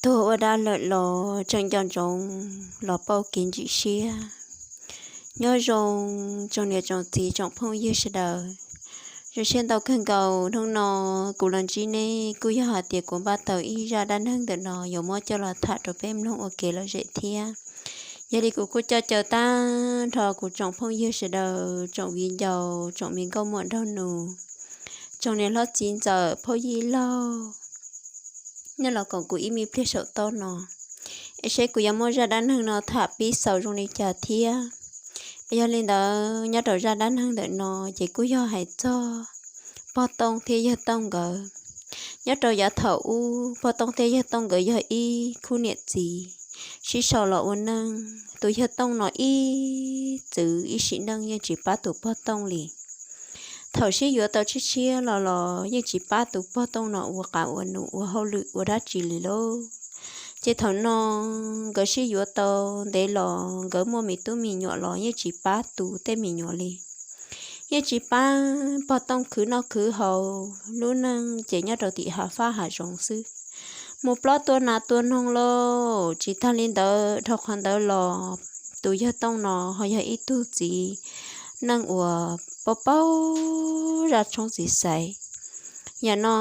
Tuag ua dab lawm los tseem nco ntsoov los pauj kev ntsim siab. Nyob zoo tsoom niam tsoom txiv tsoom phooj ywg sawv daws. Zoo siab ntau kawg nkaus hnub no kuv los ntsib nej kuj yog hais tias kuv npaj tau ib zaj dab neeg ntawm no yuav muab coj los tham rau peb mloog ua kev lom zem thiab. Yog li kuv kuj coj caw tag nrho kuv tsoom phooj ywg sawv daws, tsoom viv ncaus, tsoom me nkauj muam nraug nus, tsoom niam hlob txiv ntxawm phooj ywg laug, nej los koom kuv ib me pliag saum toj no, es seb kuv yuav muab zaj dab neeg no tham pib xaus zoo li cas thiab. Yog li ntawd nyob rau zaj dab neeg ntawm no ces kuj yog hais txog pog Tooj thiab yawg Tooj nkawd. Nyob rau yav thaum ub pog Tooj thiab yawg Tooj nkawd yog ib khub niam txiv sib sau los ua neej. Tus yawg Tooj no ib txwv ib sim neej yeej tsis pab tus pog Tooj li. Thaum sib yuav tau tshiab tshiab los los yeej tsis pab tus pog Tooj no ua qav ua num ua hauj lwm ua dab tsi li lauj. Ces thaum no nkawd sib yuav tau ntev los nkawd muaj me tub me nyuam los yeej tsis pab tus tej me nyuam li. Yeej tsis pab pog Tooj khwv noj khwv haus, lub neej ces nyob rau tim hav fab hav zoov xwb, mus plob tua nas tua noog lauj. Tsis tag li ntawd, dhau qhov ntawd los tus yawg Tooj no ho yog ib tug txiv neej uas paub paub zaj tshoob txiv xaiv, yam no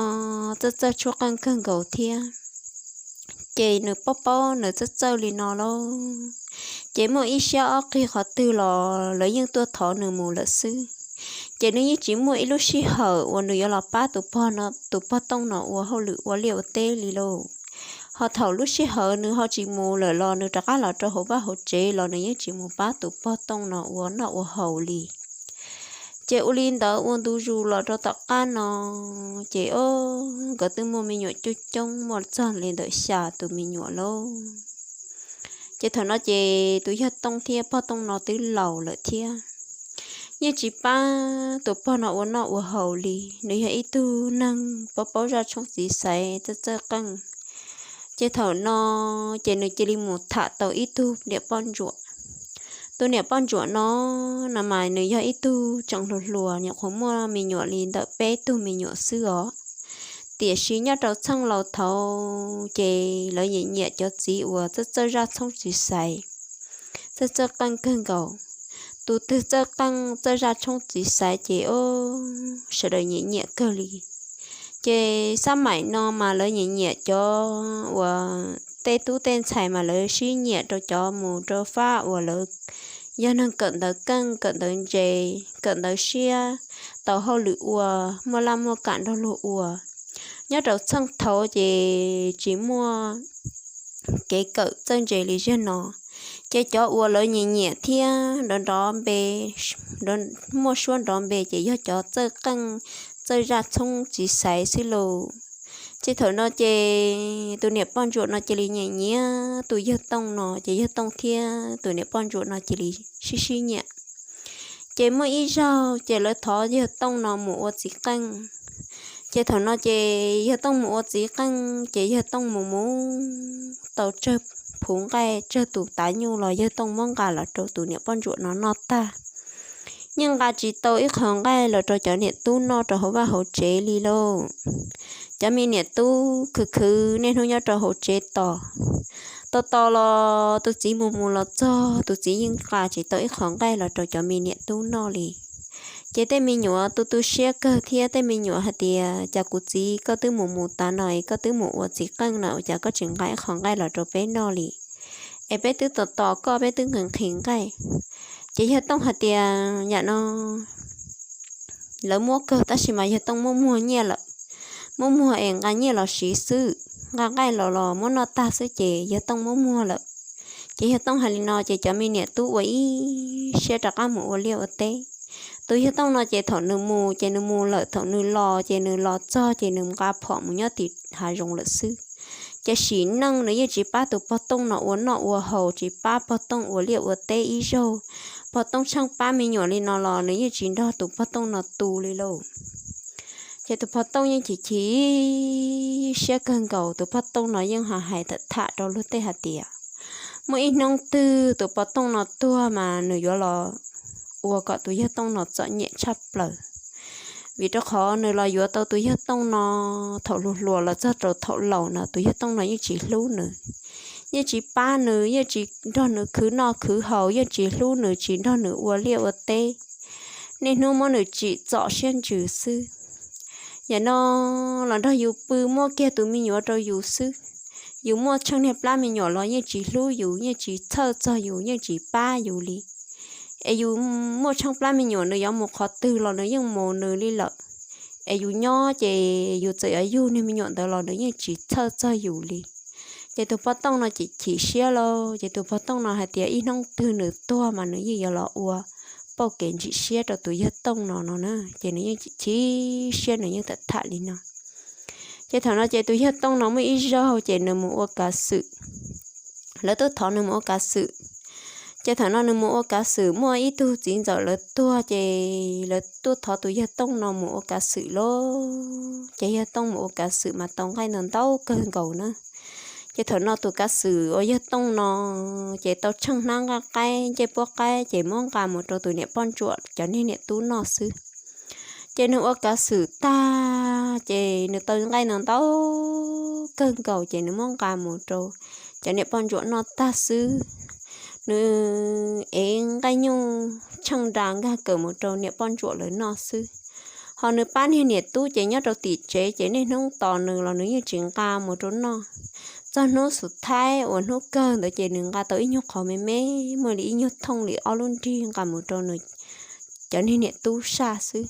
txawj txawj tshuab qeej kawg nkaus thiab. Ces nws paub paub nws txawj txawj li no lauj, ces muaj ib siab ob qig qhov twg los lawv yeej tuaj thov nws mus lawm xwb. Ces nws yeej tsis muaj ib lub sij hawm uas nws yuav los pab tus pog no, tus pog Tooj no ua hauj lwm ua liaj ua teb li lauj. Ho thaum lub sij hawm nws ho tsis mus lawm los nws rov qab los rau hauv vaj hauv tsev los nws yeej tsis mus pab tus pog Tooj no ua noj ua haus li. Ces ua li ntawd ua ntu zus los rau tom qab no, ces o, nkawd twb muaj me nyuam coob coob muaj txog li ntawm xya tus me nyuam lauj. Ces thaum no ces tus yawg Tooj thiab pog Tooj no twb laus lawm thiab, yeej tsis pab tus pog no ua noj ua haus li. Nws yog ib tug neeg paub paub zaj tshoob txiv xaiv txawj txawj qeej. Ces thaum no ces nws cia li mus tham tau ib tug niam poj ntsuam. Tus niam poj ntsuam no, no mas nws yog ib tug tseem hluas hluas, nyuam qhuav muaj me nyuam li ntawm peb tug me nyuam xwb os. Tiam sis nyob rau txheej laus thaud ces lawv nyiam nyiam cov txiv uas txawj txawj zaj tshoob txiv xaiv, txawj txawj qeej kawg nkaus. Tus twg txawj qeej txawj zaj tshoob txiv xaiv ces o, sawv daws nyiam nyiam kawg li. Ces xab maim no mas lawv nyiam nyiam cov uas tej tub tej ntxhais mas lawv sib nyiam rau cov mus rau fab uas lawv yog neeg kawm ntawv keej kawm ntawv ntse, kawm ntawv siab, tau hauj lwm ua, muaj laj muaj kam nrog luag ua. Nyob rau txheej thaud ces tsis muaj kev kawm txawj ntse li ziag no, ces cov uas lawv nyiam nyiam thiab nrov nrov npe, muaj suab nrov npe ces yog cov txawj qeej, txawj zaj tshoob txiv xaiv xwb lauj. Ces thaum no ces tus niam poj ntsuam no cia li nyiam nyiam tus yawg Tooj no, ces yawg Tooj thiab tus niam poj ntsuam no cia li sib sib nyiam. Ces muaj ib zaug ces lawv thov yawg Tooj no mus ua txiv qeej. Ces thaum no ces yawg Tooj mus ua txiv qeej ces yawg Tooj mus mus tau tsawg phuv nqaij tsawg tus tav nyuj los yawg Tooj muab nqa los rau tus niam poj ntsuam no noj tag. Yeej nqa tsis tau ib qho nqaij los rau cov niam tub noj rau hauv vaj hauv tsev li lauj. Cov me niam tub khwv khwv niaj hnub nyob rau hauv tsev tos, tos tos los tus txiv mus mus los txog, tus txiv yeej nqa tsis tau ib qho nqaij los rau cov me niam tub noj li. Ces tej me nyuam tu tu siab kawg thiab, tej me nyuam hais tias, cas kuv txiv koj twb mus mus tas no es koj twb mus ua txiv qeej no ua cas koj tsis nqa ib qho nqaij los rau peb noj li? Es peb twb tos tos koj, peb twb nqhis nqhis nqaij. Ces yawg Tooj hais tias, yam no lawv muab kawg tab sis mas yawg Tooj muab muag nyiaj lawm, muab muag es nqa nyiaj los siv xwb, nqa nqaij los los muab noj tag xwb ces yawg Tooj muab muag lawm. Ces yawg Tooj hais li no ces cov me niam tub ua ib siab rov qab mus ua liaj ua teb. Tus yawg Tooj no ces thaum nws mus ces nws mus lawm, thaum nws los ces nws los txog ces nws nqa phom mus nyob tim hav zoov lawm xwb. Ces sim neej nws yeej tsis pab tus pog Tooj no ua noj ua haus, tsis pab pog Tooj ua liaj ua teb ib zaug. Pog Tooj tsheej pab me nyuam li no los nws yeej tsis nrog tus pog Tooj no tu li lauj. Ces tus pog Tooj yeej chim chim siab kawg nkaus, tus pog Tooj no yeej hais hais tham tham rau luag tej hais tias, muaj ib hnub twg tus pog Tooj no tuag mas nws yuav los ua kom tus yawg Tooj no txom nyem tshaj plaws. Vim rau qhov nws los yuav tau tus yawg Tooj no thaum hluas hluas los txog rau thaum laus no tus yawg Tooj no yeej tsis hlub nws, yeej tsis pab nws, yeej tsis nrog nws khwv noj khwv haus, yeej tsis hlub nws, tsis nrog nws ua liaj ua teb, niaj hnub muab nws tsim txom siab ntsws xwb. Yam no los nrog yus pw, muab kiag tus me nyuam rau yus xwb. Yus muaj tsheej niag plab me nyuam los yeej tsis hlub yus, yeej tsis txhawj txog yus, yeej tsis pab yus li. Es yus muaj tsheej plab me nyuam, nws yuav mus qhov twg los nws yeej mus nws li lawm. Es yus nyob ces yus txawm yuav yug niag me nyuam ntawd los nws yeej tsis txhawj txog yus li. Ces tus pog Tooj no chim chim siab lauj, ces tus pog Tooj no hais tias ib hnub twg nws tuag mas nws yeej yuav los ua pauj kev ntsim siab rau tus yawg Tooj no no na. Ces nws yeej chim chim siab, nws yeej tham tham li no. Ces thaum no ces tus yawg Tooj no muaj ib zaug ces nws mus ua kav xwm, lawv tuaj thov nws mus ua kav xwm. Ces thaum no nws mus ua kav xwm, muaj ib tug txiv ntxawm lawv tuag, ces lawv tuaj thov tus yawg Tooj no mus ua kav xwm lauj. Ces yawg Tooj mus ua kav xwm mas tau nqaij ntau ntau kawg nkaus na. Ces thaum no tus kav xwm uas yawg Tooj no ces tau tsheej hnab nqaij qaib ncej puab qaib ces muab nqa mus rau tus niam poj ntsuam cov niag niam tub noj xwb. Ces nws ua kav xwm tag ces nws tau nqaij no ntau kawg nkaus ces nws muab nqa mus rau cov niam poj ntsuam noj tag xwb. Nws ev nqaij nyuj tsheej nra nkag kawm mus rau niam poj ntsuam lawv noj xwb. Ho nws pab niag niam tub ces nyob rau tim tsev ces niaj hnub tos nws los nws yeej tsis nqa mus rau noj. Txog hnub xub thaib uas hnub kawg ntawd ces nws nqa tau ib nyuag qhov me me, muaj li ib nyuag thooj li ob lub nrig nqa mus rau nws cov niag niam tub saj xwb.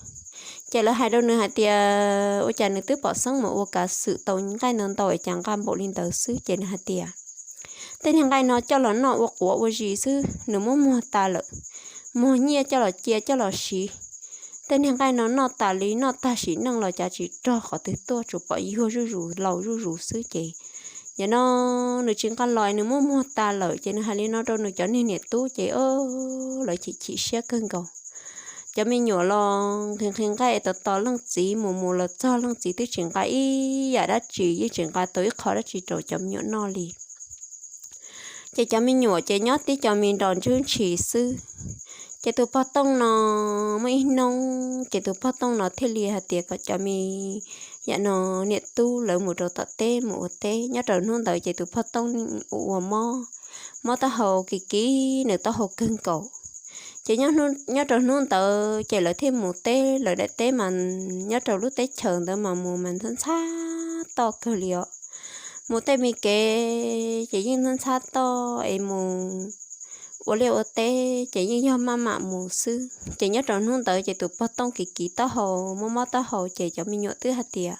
Ces lawv hais rau nws hais tias ua cas nws twb pom xeeb mus ua kav xwm tau nqaij ntau ntau es cas nqa npaum li ntawd xwb. Ces nws hais tias tej niag nqaij no coj los noj ua quav ua zis xwb, nws muab muag tas lawm, muag nyiaj coj los cia coj los siv. Tej niag nqaij no noj tas li noj tag sim neej los cav tsis rog qhov twg tuaj, tsuas pom yuag zuj zus laus zuj zus xwb ces yam no nws tsis nqa los nws muab muag tas lawm. Ces nws hais li no rau nws cov niag niam tub ces lawv chim chim siab kawg nkaus. Cov me nyuam los nqhis nqhis nqaij tos tos leej txiv mus mus los txog leej txiv twb tsis nqa ib yam dab tsi, yeej tsis nqa tau ib qho dab tsi rau cov me nyuam noj li. Ces cov me nyuam ces nyob tib co me nrog ntswb ntshis xwb. Ces tus pog Tooj no muaj ib hnub ces tus pog Tooj no thiaj li hais tias kom cov me yam no niam tub lawv mus rau tom teb mus ua teb. Nyob rau hnub ntawd ces tus pog Tooj ua ua mob, mob taub hau kis kis nws taub hau kawg nkaus. Ces nyob rau hnub ntawd ces lawv thiaj mus teb, lawv daim teb mas nyob rau lub teb chaws ntawd mas mus mas ntxhab ntxhab toj kawg li os. Mus tej me kev ces yeej ntxhab ntxhab toj es mus ua liaj ua teb ces yeej yog maj mam mus xwb. Ces nyob rau hnub ntawd ces tus pog Tooj kis kis taub hau mob mob taub hau ces cov me nyuam twb hais tias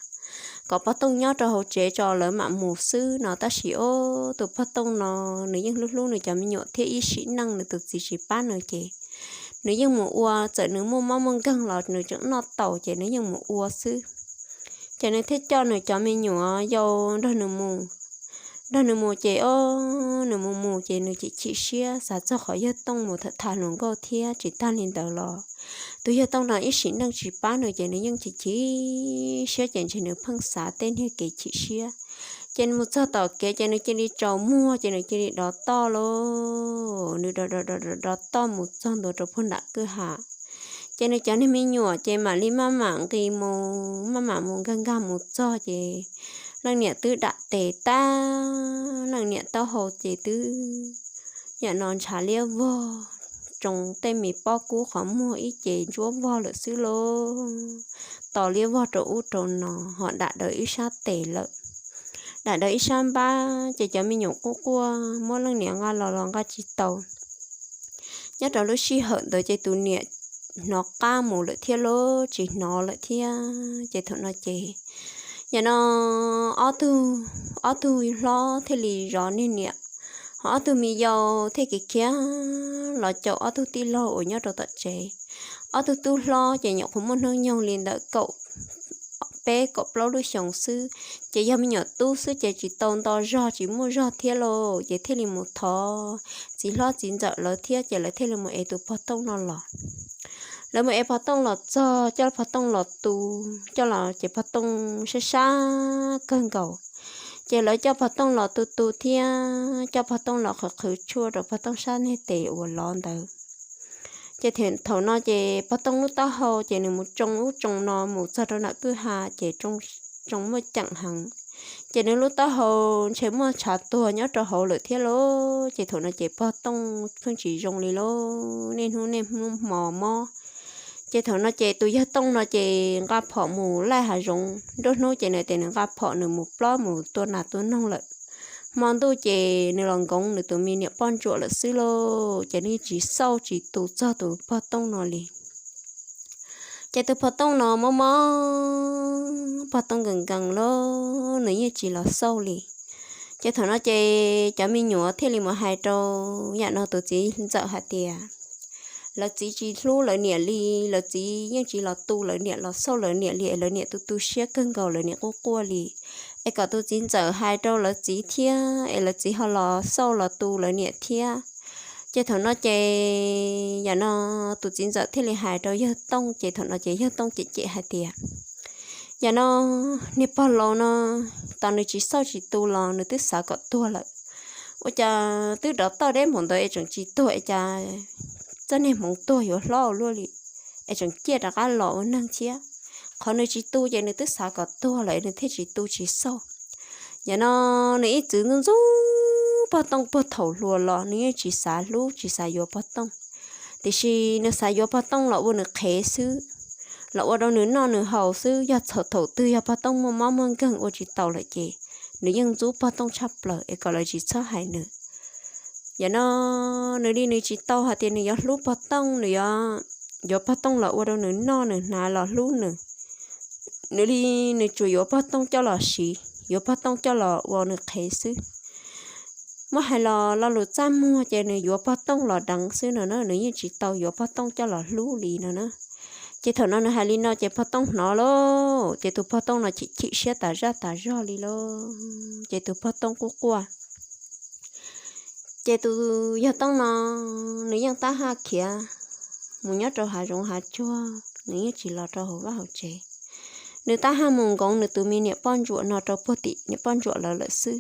kom pog Tooj nyob rau hauv tsev tso lawv mam mus xwb no. Tab sis ob tus pog Tooj no nws yeej hlub hlub nws cov me nyuam thiab ib sim neej nws tus txiv tsis pab nws ces nws yeej mus ua, txawm nws muaj mob muaj nkeeg los nws tseem noj tau ces nws yeej mus ua xwb. Ces nws thiaj coj nws cov me nyuam yau nrog nws mus. Nrog nws mus ces ob nws mus mus ces nws chim chim siab xav txog qhov yawg Tooj mus tham tham hluas nkauj thiab. Tsis tag li ntawd los tus yawg Tooj no ib sim neej tsis pab nws ces nws yeej chim chim siab ces ntshe nws pheej xav tej niag kev chim siab. Ces nws mus txog tom kev ces nws cia li tsaus muag ces nws cia li dov toj lauj. Nws dov toj mus txog ntua rau puag nram kwj ha. Ces nws cov niag me nyuam ces mam li maj mam nqis mus maj mam mus nkag nkag mus txog ces leej niam twb dam tes tag, leej niam taub hau ces twb yam no ntshav liab vog, tsoo tej me pob kub qhov muag ib ce ntsuab vog lawm xwb lauj. To liab vog rau ub rau no ho dam daws ib sab tes lawm, dam daws ib sab npab ces cov me nyuam quaj quaj muab leej niam nqa los los nqa tsis tau. Nyob rau lub sij hawm ntawd ces tus niam hnov qab mus lawm thiab lauj, tsis hnov lawm thiab. Ces thaum no ces yam no ob tug, ob tug hlob thiaj li zov niag niam, ho ob tug me yau thiaj khiav khiav los caum ob tug tij laug uas nyob rau tom tsev. Ob tug tub hlob ces nyuam qhuav muaj hnub nyoog li ntawm kaum peb kaum plaub lub xyoos xwb, ces yog me nyuam tub xwb ces tsis tau nto zog tsis muaj zog thiab lauj, ces thiaj li mus thov txiv hlob txiv ntxawm lawv thiab ces lawv thiaj li mus ev tus pog Tooj no los. Lawv mus ev pog Tooj los txog coj pog Tooj los tu, coj los ces pog Tooj sab sab kawg nkaus. Ces lawv coj pog Tooj los tu tu thiab coj pog Tooj los qhwv qhwv tshuaj rau pog Tooj sab niag tes uas lov ntawd. Ces thaum no ces pog Tooj lub taub hau ces nws mus tsoo ub tsoo no mus txog rau nram kwj ha ces tsoo muaj ceem heev. Ces nws lub taub hau ntshe muaj tshav tuag nyob rau hauv lawm thiab lauj. Ces thaum no ces pog Tooj pheej tsis zoo li lauj, niaj hnub niaj hnub hmo mob. Ces thaum no ces tus yawg Tooj no ces nqa phom mus laij hav zoov, nruab hnub ces nws tias nws nqa phom nws mus plob mus tua nas tua noog lawm. Hmo ntuj ces nws los nkoov nws tus me niam poj ntsuam lawm xwb lauj, ces nws tsis xauj tsis tu txog tus pog Tooj no li. Ces tus pog Tooj no mob mob, pog Tooj nkees nkees lauj, nws yeej tsis los xauj li. Ces thaum no ces cov me nyuam thiaj li mus hais rau yam no tus txiv ntxawm hais tias, lawv txiv tsis hlub lawv niam li, lawv txiv yeej tsis los tu lawv niam los xauj lawv niam li es lawv niam tu tu siab kawg nkaus lawv niam quaj quaj li. Es kom tus txiv ntxawm hais rau lawv txiv thiab es lawv txiv ho los xauj los tu lawv niam thiab. Ces thaum no ces yam no tus txiv ntxawm thiaj li hais rau yawg Tooj, ces thaum no ces yawg Tooj cem cem hais tias, yam no niag pog laus no, tos nws tsis xauj tsis tu los nws twb xav kom tuag lawm. Ua cas twb dov toj deb npaum ntawd es tseem tsis tuag es cas txoj niag hmoov tuag yuav hlob ua luaj li, es tseem ciaj rov qab los ua neeg thiab. Qhov nws tsis tu ces nws twb xav kom tuag lawm nws thiaj tsis tu tsis xauj. Yam no nws ib txwm ntxub ntxub pog Tooj puag thaum hluas los nws yeej tsis xav hlub tsis xav yuav pog Tooj, tiam sis nws xav yuav pog Tooj los ua nws qhev xwb, los ua rau nws noj nws haus xwb. Yog txhaum thaum twg yog pog Tooj muaj mob muaj nkeeg ua tsis taus lawm ces nws yeej ntxub pog Tooj tshaj plaws es kom lawv tsis txhob hais nws. Yam no nws li nws tsis tau hais tias nws yuav hlub pog Tooj, nws yuav yuav pog Tooj los ua rau nws noj nws hnav los hlub nws. Nws li nws tsuas yuav pog Tooj coj los siv, yuav pog Tooj coj los ua nws qhev xwb. Muab hais los lo lus txaj muag ces nws yuav pog Tooj los deev xwb no na, nws yeej tsis tau yuav pog Tooj coj los hlub li no na. Ces thaum no nws hais li no ces pog Tooj hnov lauj, ces tus pog Tooj no chim chim siab tas zaj tas zog li lauj, ces tus pog Tooj quaj quaj. Ces tus yawg Tooj no nws yeej tab haj khiav mus nyob rau hav zoov hav tsuag, nws yeej tsis los rau hauv vaj hauv tsev. Nws tab haj mus nkoov nws tus me niam poj ntsuam no rau puag tim niam poj ntsuam lawv lawm xwb.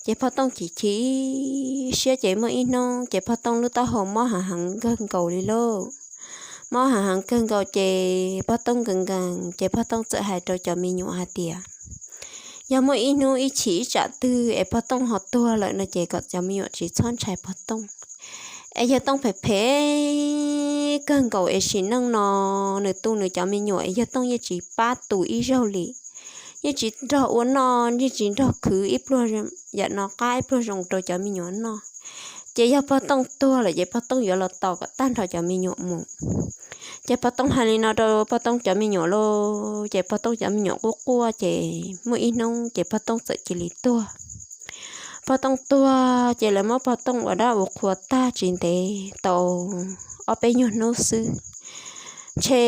Ces pog Tooj chim chim siab ces muaj ib hnub ces pog Tooj lub taub hau mob hav heev kawg nkaus li lauj. Mob hav heev kawg nkaus ces pog Tooj nkees nkees ces pog Tooj txawm hais rau cov me nyuam hais tias, yog muaj ib hnub ib chim ib tsam twg es pog Tooj ho tuag lawm no ces kom cov me nyuam tsis txhob ntshai pog Tooj. Es yawg Tooj phem phem kawg nkaus es sim neej no nws tu nws cov me nyuam es yawg Tooj yeej tsis pab tu ib zaug li, yeej tsis nrog ua noj, yeej tsis nrog khwv ib pluag, yam no qab ib pluag zoo rau cov me nyuam noj. Ces yog pog Tooj tuag lawm ces pog Tooj yuav los tos kom tag nrho cov me nyuam mus. Ces pog Tooj hais li no rau pog Tooj cov me nyuam lauj, ces pog Tooj cov me nyuam quaj quaj ces muaj ib hnub ces pog Tooj txawm cia li tuag. Pog Tooj tuag ces lawv muab pog Tooj ua dab ua qhua tag tsis ntev tau ob peb nyuag hnub xwb, ntshe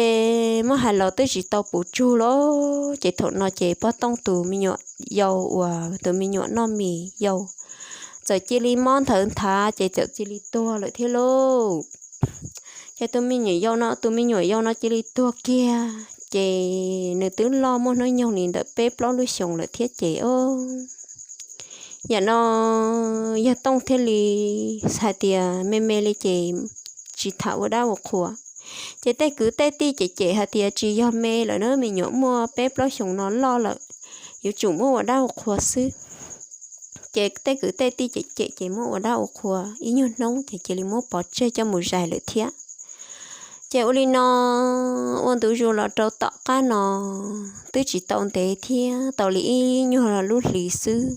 muab hais los twb tsis tau puv tsug lauj. Ces thaum no ces pog Tooj tus me nyuam yau uas tus me nyuam noj mis yau txawm cia li mob nthawv nthav ces txawm cia li tuag lawm thiab lauj. Ces tus me nyuam yau no, tus me nyuam yau no cia li tuag kiag ces nws twb loj muaj hnub nyoog li ntawm peb plaub lub xyoos lawm thiab ces o, yam no yawg Tooj thiaj li hais tias me me li ces tsis tham ua dab ua qhua. Ces tej kwv tej tij cem cem hais tias tsis yog me lawm na, me nyuam muaj peb plaub xyoos no loj lawm, yuav tsum muab ua dab ua qhua xwb. Ces tej kwv tej tij cem cem ces muab ua dab ua qhua ib nyuag hnub ces cia li muab pov tseg coj mus zais lawm thiab. Ces ua li no ua ntu zus los rau tom qab no twb tsis tau ntev thiab tau li ib nyuag lub hlis xwb,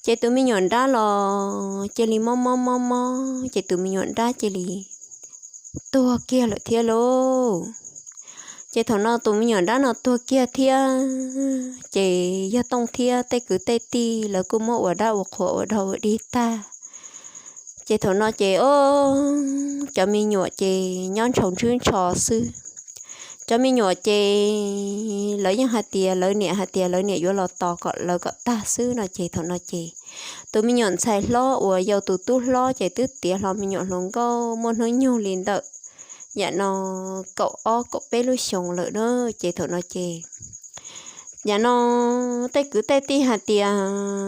ces tus me nyuam nrab los cia li mob mob mob mob ces tus me nyuam nrab cia li tuag kiag lawm thiab lauj. Ces thaum no tus me nyuam nrab no tuag kiag thiab, ces yawg Tooj thiab tej kwv tej tij lawv kuj muab ua dab ua qhua ua dog ua dig tag. Ces thaum no ces o, cov me nyuam ces nyob ntshaus ntswb ntsho xwb. Cov me nyuam ces lawv yeej hais tias lawv niam hais tias lawv niam yuav los tos kom lawv kom tag xwb no ces thaum no ces tus me nyuam ntxhais hlob uas yau tus tub hlob ces twb tiav hlo me nyuam hluas nkauj muaj hnub nyoog li ntawm yam no kaum ob kaum peb lub xyoos lawm na. Ces thaum no ces yam no tej kwv tej tij hais tias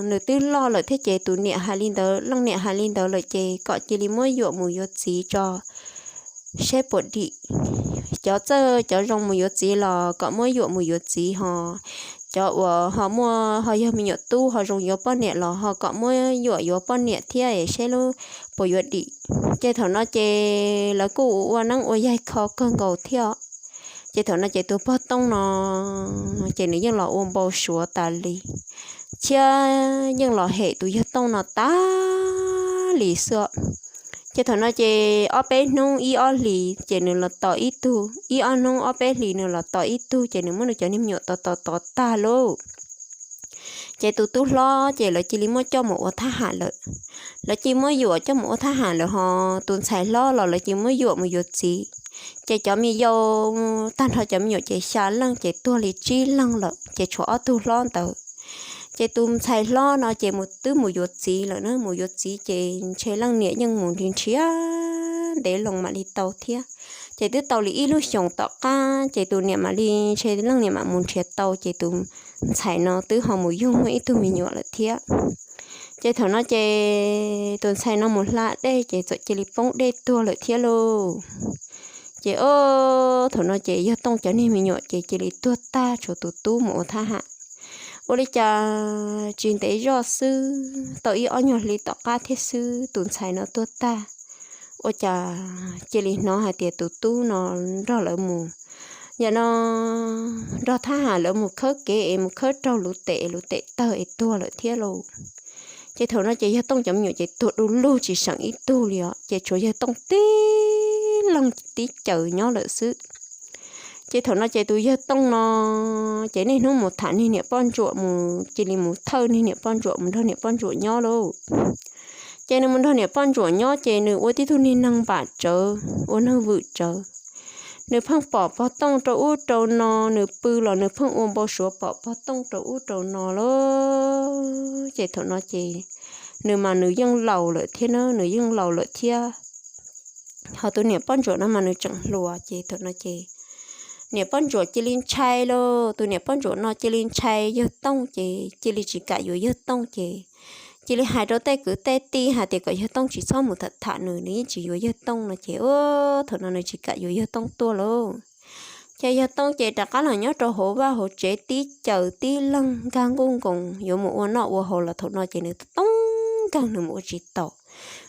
nws twb loj lawm thiab ces tus niam hais li ntawd, leej niam hais li ntawd lawm ces kom cia li muab yuam mus yuav txiv tso, saib puas dim. Cov txawj cov zoo mus yuav txiv los kom muab yuam mus yuav txiv ho, cov uas ho muaj ho yog me nyuam tub ho zoo yuav poj niam los ho kom muab yuam yuav poj niam thiab es saib lub puas yuav dim. Ces thaum no ces lawv kuj ua neeb ua yaig kho kawg nkaus thiab. Ces thaum no ces tus pog Tooj no ces nws yeej los ua npau suav tas li, thiab yeej los hem tus yawg Tooj no tas li xwb. Ces thaum no ces ob peb hnub ib ob hlis ces nws los tos ib tug, ib ob hnub ob peb hlis nws los tos ib tug, ces nws muab nws cov niag me nyuam tos tos tos tag lauj. Ces tus tub hlob ces lawv cia li muab coj mus ua thab ham lawm. Lawv cia li muab yuam coj mus ua thab ham lawm ho tus ntxhais hlob los lawv cia li muab yuam mus yuav txiv. Ces cov me yau tag nrho cov me nyuam ces xya leej ces tuag li tsib leeg lawm ces tshuav ob tug hlob ntawd. Ces tus ntxhais hlob no ces mus twb mus yuav txiv lawm na, mus yuav txiv ces ntshe leej niam yeej mus nrhiav nrhiav ntev loo mam li tau thiab. Ces twb tau li ib lub xyoos tom qab ces tus niam mam li, ntshe leej niam mam mus nrhiav tau ces tus ntxhais no twb ho mus yug muaj ib tug me nyuam lawm thiab. Ces thaum no ces tus ntxhais no mus hla dej ces txawm cia li poob dej tuag lawm thiab lauj. Ces o, thaum no ces yawg Tooj cov niag me nyuam ces cia li tuag tag, tshuav tus tub mus ua thab ham. Ua li cas tsis ntev zoj xwb, tau ib ob nyuag hli tom qab thiab xwb tus ntxhais no tuag tag. Ua cas cia li hnov hais tias tus tub no nrog lawv mus, yam no nrog thab ham lawv mus khawb kev es mus khawb raug luv tes es luv tes tawg es tuag lawm thiab lauj. Ces thaum no ces yawg Tooj cov me nyuam ces tuag du lug tsis seem ib tug li os, ces tshuav yawg Tooj tib leeg tib caws nyob lawm xwb. Ces thaum no ces tus yawg Tooj no ces niaj hnub mus tham niag niam poj ntsuam, mus cia li mus thawj niag niam poj ntsuam, mus nrog niam poj ntsuam nyob lauj. Ces nws mus nrog niam poj ntsuam nyob ces nws ua tib tug niag neeg npam tsawv, ua neeg vwm tsawv. Nws pheej pom pog Tooj rau ub rau no, nws pw los nws pheej ua npau suav pom pog Tooj rau ub rau no lauj. Ces thaum no ces nws mas nws yeej laus lawm thiab na, nws yeej laus lawm thiab. Ho tus niam poj ntsuam no mas nws tseem hluas, ces thaum no ces niam poj ntsuam cia li ntshai lauj. Tus niam poj ntsuam no cia li ntshai yawg Tooj ces cia li tsis kam yuav yawg Tooj ces cia li hais rau tej kwv tej tij hais tias kom yawg Tooj tsis txhob mus tham tham nws, nws yeej tsis yuav yawg Tooj no ces thaum no nws tsis kam yuav yawg Tooj tuaj lauj. Ces yawg Tooj ces rov qab los nyob rau hauv vaj hauv tsev tib caws tib leeg nkag nkuj nkoos yuav mus ua noj ua haus los thaum no ces nws toob nkeeg nws mus ua tsis tau.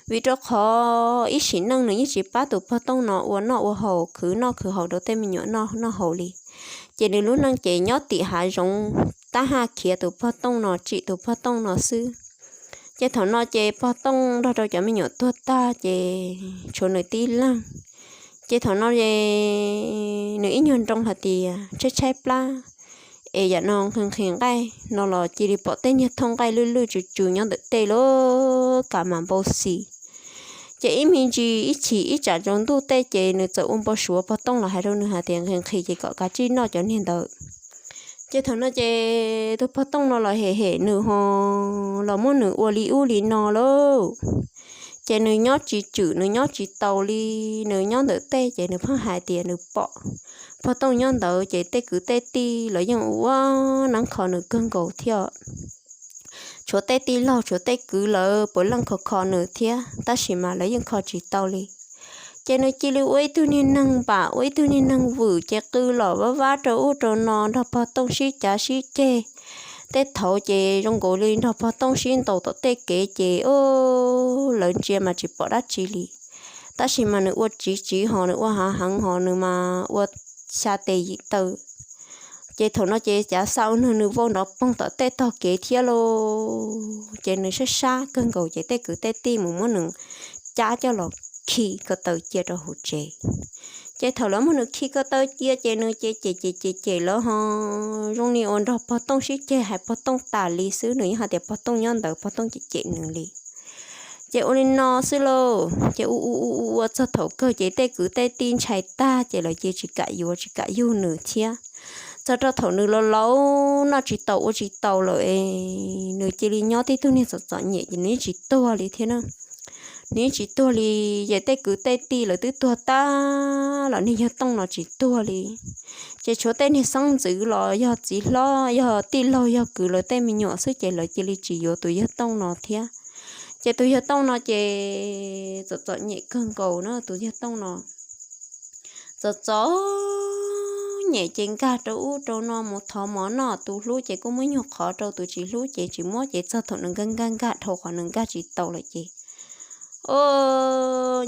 Vim rau qhov ib sim neej nws yeej tsis pab tus pog Tooj no ua noj ua haus khwv noj khwv haus rau tej me nyuam noj noj haus li. Ces nws lub neej ces nyob tim hav zoov tab haj khiav tus pog Tooj no tsim tus pog Tooj no xwb. Ces thaum no ces pog Tooj nrog rau cov me nyuam tuag tag ces tshuav nws tib leeg. Ces thaum no es nws ib nyuag nroo hais tias tshaib tshaib plab es yam no nqhis nqhis nqaij no los cia li pom tej niag thooj nqaij lwj lwj tsw tsw nyob ntawm tej lub kav mas npau xis. Ces ib me ntsis ib chim ib tsam tsaus ntuj tej ces nws txawm ua npau suav pog Tooj los hais rau nws hais tias nqhis nqhis ces kom kav tsij noj cov niag ntawd. Ces thaum no ces tus pog Tooj no los hem hem nws ho los muab nws ua li ub li no lauj. Ces nws nyob tsis tswm, nws nyob tsis taus li, nws nyob ntawm tej ces nws pheej hais tias nws pom pog Tooj nyob ntawd ces tej kwv tej tij lawv yeej ua neeb kho nws kawg nkaus thiab. Tshuav tej tij laug tshuav tej kwv lawv puav leej kho kho nws thiab tab sis mas lawv yeej kho tsis tau li. Ces nws cia li ua ib tug niag neeg npam ua ib tug niag neeg vwm ces qw los vab vab rau ub rau no nrog pog Tooj sib cav sib ceg. Tej thaud ces zoo nkaus li nrog pog Tooj sib ntaus tom tej kev ces lawv ntsia mas tsis pom dab tsi li. Tab sis mas nws ua tsiv tsiv ho nws ua hav heev ho nws mas ua xya tes yim taw. Ces thaum no ces cav xa ua nws nws vau nrov poog tom tej tog kev thiab lauj. Ces nws sab sab kawg nkaus ces tej kwv tej tij mus muab nws cab coj los khi ko taw cia rau hauv tsev. Ces thaum lawv muab nws khi ko taw cia ces nws ces cem cem cem cem lawv ho zoo li uas nrog pog Tooj sib ceg hais pog Tooj tas li xwb, nws yeej hais tias pog Tooj nyob ntawd pog Tooj cem cem nws li. Ces ua li no xwb lauj, ces ua ua ua ua txog thaum kawg ces tej kwv tej tij ntshai tag ces lawv cia tsis kam yuav tsis kam yug nws thiab. Txog rau thaum nws laus laus noj tsis taus ua tsis taus lawm es nws cia li nyob tib tug niag txom txom nyem ces nws yeej tsis tuag li thiab na. Nws yeej tsis tuag li, ces tej kwv tej tij lawv twb tuag tag los niag yawg Tooj no tsis tuag li. Ces tshuav tej niag xeeb ntxwv los yog txiv hlob yog tij laug yog kwv lawv tej me nyuam xwb ces lawv cia li tsis yuav tus yawg Tooj no thiab. Ces tus yawg Tooj no ces txom txom nyem kawg nkaus na tus yawg Tooj no. txom txom nyem ces nkag rau ub rau no mus thov mov noj, tus hlub ces kuj muab nyuag qhov rau, tus tsis hlub ces tsis muab, ces txog thaum nws nkag nkag nkag dhau qhov nws nkag tsis tau lawm ces, o,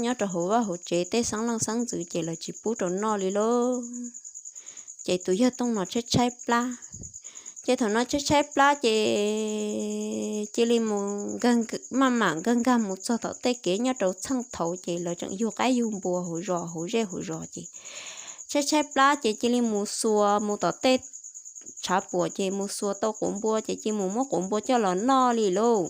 nyob rau hauv vaj hauv tsev tej xeeb leej xeeb ntxwv ces lawv tsis pub rau noj li lauj. Ces tus yawg Tooj no tshaib tshaib plab, ces thaum no tshaib tshaib plab ces cia li mus maj mam nkag nkag mus txog tom tej kev nyob rau txheej thaud ces lawv tseem yug qaib yug npua hauv zos hauv zej hauv zos ces tshaib tshaib plab ces cia li mus xuas mus tom tej tshav puam ces mus xuas tau quav npua ces cia li mus muab quav npua coj los noj li lauj.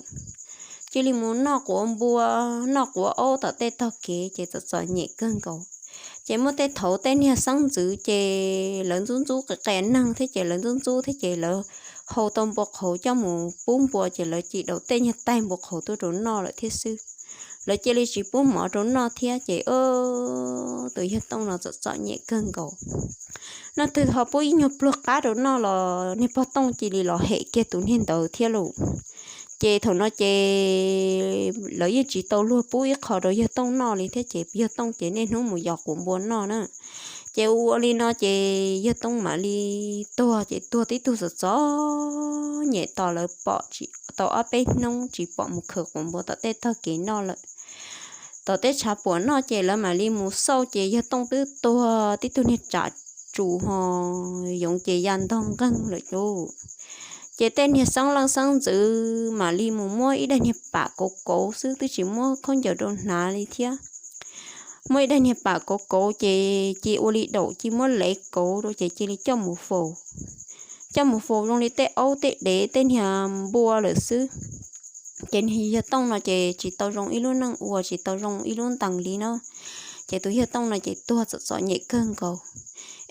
Cia li mus noj quav npua, noj quav aub tom tej tog kev ces txom txom nyem kawg nkaus. Ces muaj tej thaud tej niag xeeb ntxwv ces lawv ntxub ntxub qias qias neeg thiab ces lawv ntxub ntxub thiab ces lawv hau tau npua qhauv coj mus pub npua ces lawv cia li daus tej niag taig npua qhauv tuaj rau noj lawm thiab xwb. Lawv cia li tsis pub mov rau noj thiab ces tus yawg Tooj no txom txom nyem kawg nkaus. Noj twg ho pub ib nyuag pluag qab rau noj los niag pog Tooj cia li los hem kiag tus niag ntawd thiab lauj. Ces thaum no ces lawv yeej tsis tau luag pub ib qho rau yawg Tooj noj li thiab ces yawg Tooj ces niaj hnub mus yos quav npua noj na. Ces ua li no ces yawg Tooj mam li tuag ces tuag tib tug txom txom nyem tos lawv pom tsis tau ob peb hnub tsis pom mus khaws quav npua tom tej tog kev noj lawm. Tom tej tshav puam noj ces lawv mam li mus xauj ces yawg Tooj twb tuag tib tug niag tsam tsus ho yoov ces ya ntog nqeeg lawm lauj. Ces tej niag xeeb leej xeeb ntxwv mam li mus muab ib daim niag pam kauv kauv xwb twb tsis muab khaub ncaws rau hnav li thiab. Muab ib daim niag pam kauv kauv ces cia ua li daum cia muab lev kauv rau ces cia li coj mus faus. Coj mus faus zoo li tej aub tej dev tej niag npua lawm xwb. Ces niag yawg Tooj no ces tsis tau zoo ib lub neej ua tsis tau zoo ib lub ntees li na. Ces tus yawg Tooj no ces tuag txom txom nyem kawg nkaus.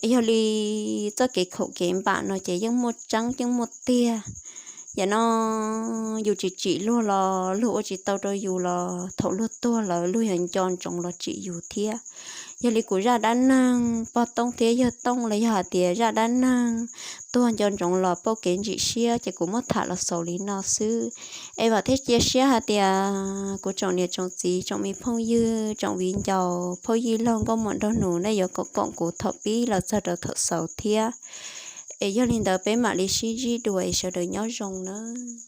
Es yog li txoj kev khaum kev npam no ces yeej muaj tseeb yeej muaj tiag. Yam no yus tsis tsim luag los luag ua tsis tau rau yus los thaum luag tuag lawm luag yuav nco ntsoov los tsim yus thiab. Yog li kuv zaj dab neeg pog Tooj thiab yawg Tooj los yog hais tias zaj dab neeg tuag nco ntsoov los pauj kev ntsim siab ces kuv muab tham los xaus li no xwb. Es vam thiab cia siab hais tias kuv tsoom niam tsoom txiv tsoom me phooj ywg tsoom viv ncaus phooj ywg laug nkauj muam nraug nus nej yuav koom koom kuv thaum pib los txog rau thaum xaus thiab. Es yog li ntawd peb mam li sib ntsib dua es sawv daws nyob zoo nawb.